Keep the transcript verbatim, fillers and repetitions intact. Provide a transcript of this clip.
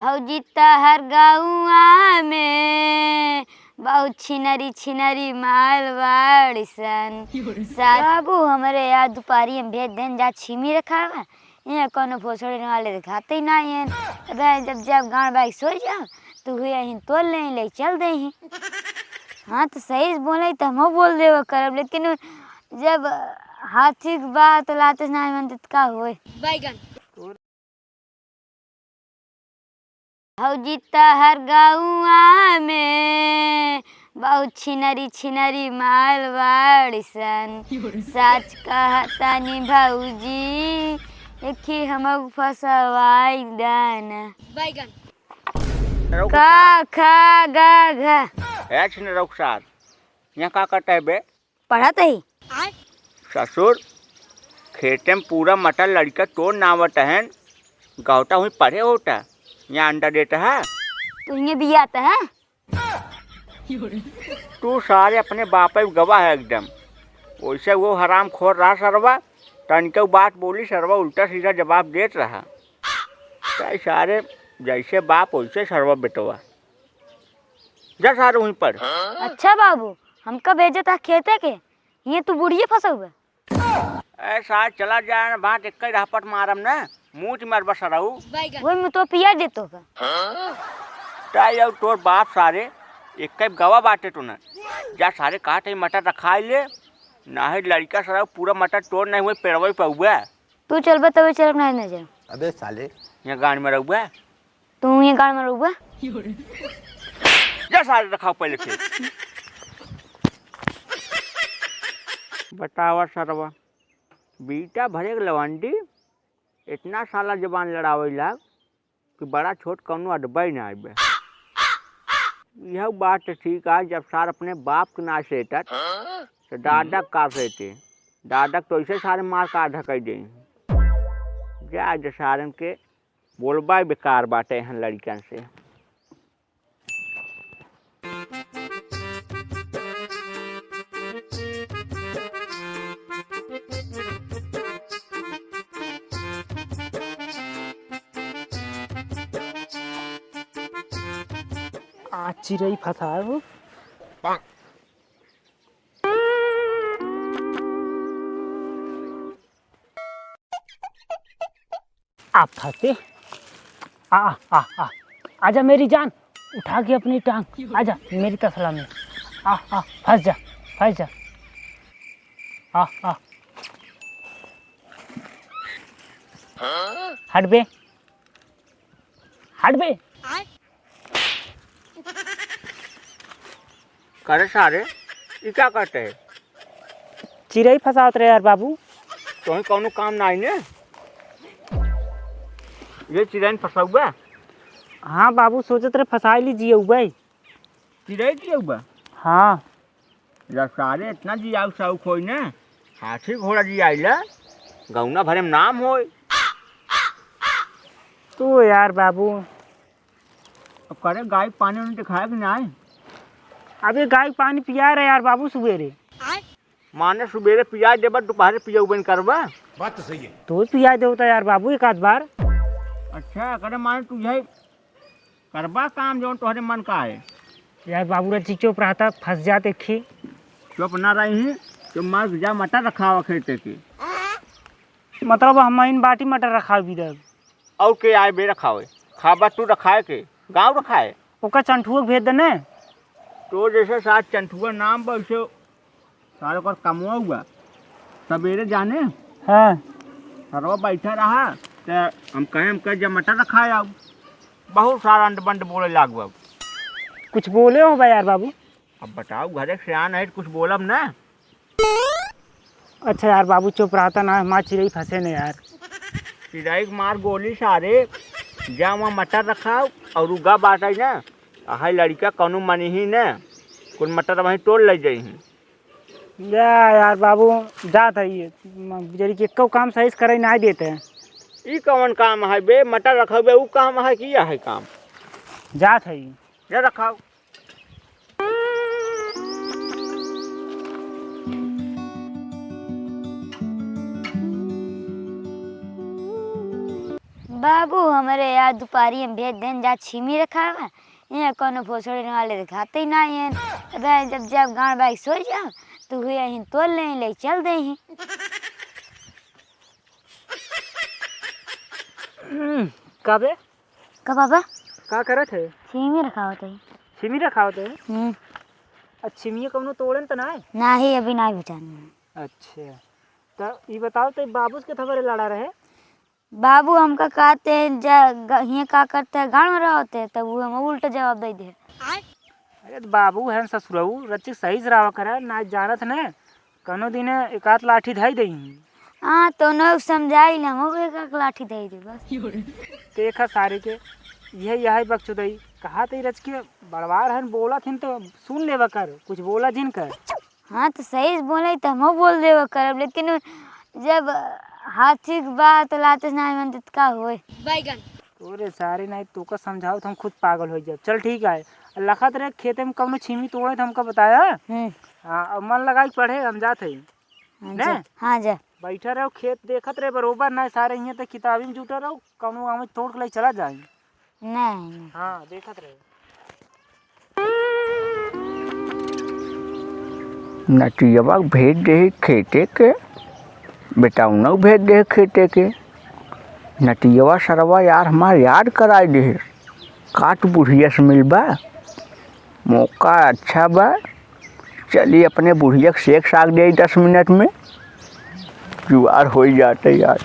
भौजी तहर गौआ में बहुत छिनरी छिनरी माल बाड़ी सन। सास बाबू, हमरे यार दुपहरी में भेज देन जा, छिमी रखा बा। ये कौनो भोसड़ी वाले दिखाते ही ना हैं। अबे जब जब गाड़ बाइक सो जा, तू हुए ही तोल ले, ले चल दे ही। हाँ, तो सही से बोले तो हम बोल देवे करब, लेकिन जब हाथी के बात लाते ना मन तो का होए। बैगन। भौजी तहर गौआ में बहुत छिनरी छिनरी माल बाड़ी सन। सच कहतानी भौजी, देखी हम फसवाई दाना। बैगन। का खा गा घा। ए छिनरौक सार, यहाँ का करता है बे? पढ़त ही। ससुर, खेते में पूरा मटर लड़िका तोड़ नावत हन, गौटा हुई पढ़े होता, यहाँ अंडा देता है। तू इन्हें भी आता है? तू सारे अपने बापे गवाह है एकदम। वैसे वो हरामखोर रहा सरवा, तनिको बात बोली सरवा उल्टा सीधा जवाब देत रहा। तै सारे जैसे बाप वैसे सरवा बेटवा। जा सारे वहीं पढ़। अच्छा बाबू, हमका भेजत है खेते के, ये तू बुढ़िए फंसौबे। ए सार चला जाए ना, बात एक ही रहपट मारम ना, मुँह मरबा सरऊ। वही में तो पिया देतो का। ताई और तोर बाप सारे एक ही गवा बाटे तो ना। जा सारे कहा थे मटर रखाई ले, ना है लड़का सरऊ पूरा मटर तोड़ नहीं हुए पेड़वे पे हुआ। तू चलबे तबे चलब, नहीं, नहीं चलब। अबे साले। यहाँ गाड़ में रहुआ। तू ये गाड़ में रहुआ। जा सारे रखाओ पहले खेत। बतावा सरवा, बीटा भरे के लवंडी, इतना साला जबान लड़ावे लाग कि बड़ा छोट कौनो अडबई ना आइबे। यह बात तो ठीक है, जब सार अपने बाप के ना सेटत, तो दादा का सेटे? दादा तो ऐसे सारे मार का आधा कर दे। जा, जा सारन के बोलबा बेकार बाटे हन लड़कन से। आज चिरई फंसाए हो। आप फंसे। आ, आ, आ, आ। आजा मेरी जान, उठा के अपनी टांग। आजा मेरी तसला में। आ, आ, फंस जा, फंस जा। आ, आ। हट बे, हट बे। करे सारे, ई का करते है? चिरई फंसावत रहे यार बाबू। तोही कौनो काम नाई ने? ये चिरई फंसाउबा? हाँ बाबू, सोचत रहे फंसाई ली जियउबा। चिरई जियउबा? हाँ। जब सारे इतना जियाऊ साऊ खोई ने, हाथी घोड़ा जियाइला, गौना भरे में नाम होई। तू यार बाबू। अब करे गाय के पानी उनी देखाए कि नाई? अबे गाय के पानी पिया रहे यार बाबू सुबेरे। माने सुबेरे पिया देबा, दोपहरे पियउबे न करबा? बात तो सही है। तू पिया देवता यार बाबू एक आध बार। अच्छा, करे माने तू यही करबा काम जौन तोहरे मन का है। यार बाबू रची चुप रहता, फंस जात एक ही। चुप ना रही, तो मर जा, मटर रखावा खेते के। मतलब हम इन बाटी मटर रखावे भी देब। और के आए बे रखावे? खाबा तू रखाए के, गाँव रखाए? ओका चंठुआ के भेज देने। तो जैसे साथ चंठुआ नाम बा, वैसे सारे ओकर कमवा हुआ। सबेरे जाने हाँ। सरवा बैठा रहा, तो हम कहे, हम कहे, "जब मटर रखाए आओ।" बहुत सारा अंड बंड बोले लाग बाबू। कुछ बोले हो बा यार बाबू? अब बताओ, घरे से आन है, कुछ बोलब ना। अच्छा यार बाबू, चुप रहता ना, हमार चिरई फंसे ने यार। चिरई के मार गोली सारे, जा वहाँ मटर रखाओ और उगा बाटे ना, हाय लड़का कौनो मनी ही ना, कुल मटर वहीं तोड़ ले जाई। जा यार बाबू, जात है ये, जरी के एको काम सही से करे ना देते हैं। ई कौन काम है बे, मटर रखबे, ऊ काम है कि यह है काम? जात है ये। जा रखाओ। बाबू, हमरे यार दुपहरी में भेज देन जा छीमी रखावा, यहाँ कोनो भोसड़ी वाले दिखाते ही ना है। अब जब जब गाँव बाइक सो जाओ तो हुए हिन तोल ले, ले चल दे ही। हम्म, का बे? का बाबा? का करत है? छीमी रखावत है। छीमी रखावत है? हम्म। आ, छीमिया कौनो तोड़न त ना है? नाही, अभी नाही भेटान। अच्छा, त ई बताओ, त बाबूस के थवरे लड़ा रहे? बाबू हमका कहते हैं, जा, ग-, हियाँ का करते हैं, गाँव में रहोते, तब वो हम उल्टा जवाब दे दे। अरे, त बाबू है ससुरऊ, रचिक सही से रहा करा, ना जानत न, कौनो दिन एक आध लाठी धई देही। हाँ, तो न समझाई ले, हम एक, एक लाठी धई दे बस। देखा सारे के, यह, यह बकचोदई, कहा ते रच के बड़वार हन, बोलत हन तो सुन लेवा कर, कुछ बोला जिन कर। हाँ, तो सही से बोले तो हमहू बोल देवा करब, लेकिन जब हाथी के बात लाते से ना मनते तो का होए? बैगन। तोरे सारे नहीं, तोका समझाओ तो हम खुद पागल हो जाब। चल ठीक है, लखत रहे खेते में कौनो छीमी तोड़े तो हमका बताया। हम्म। हाँ, अब मन लगाई के पढ़े, हम जात हई। हाँ, ने? जा। हाँ, जा। बैठा रहो, खेत देखत रहे बरोबर, ना सारे हियाँ तक किताबी में जुटा रहो, कौनो आम तोड़ के ले चला जाए। नहीं, नहीं। हाँ, देखत रहे। नटियवा भेज दे खेते के, बेटौनौ भेज दे खेते के। नटियवा सरवा यार हमार याद कराई दे। का तू बुढ़िया से मिलबा? मौका अच्छा बा, चली अपने बुढ़िया के सेक साग दे दस मिनट में, जुआर हो जाते यार।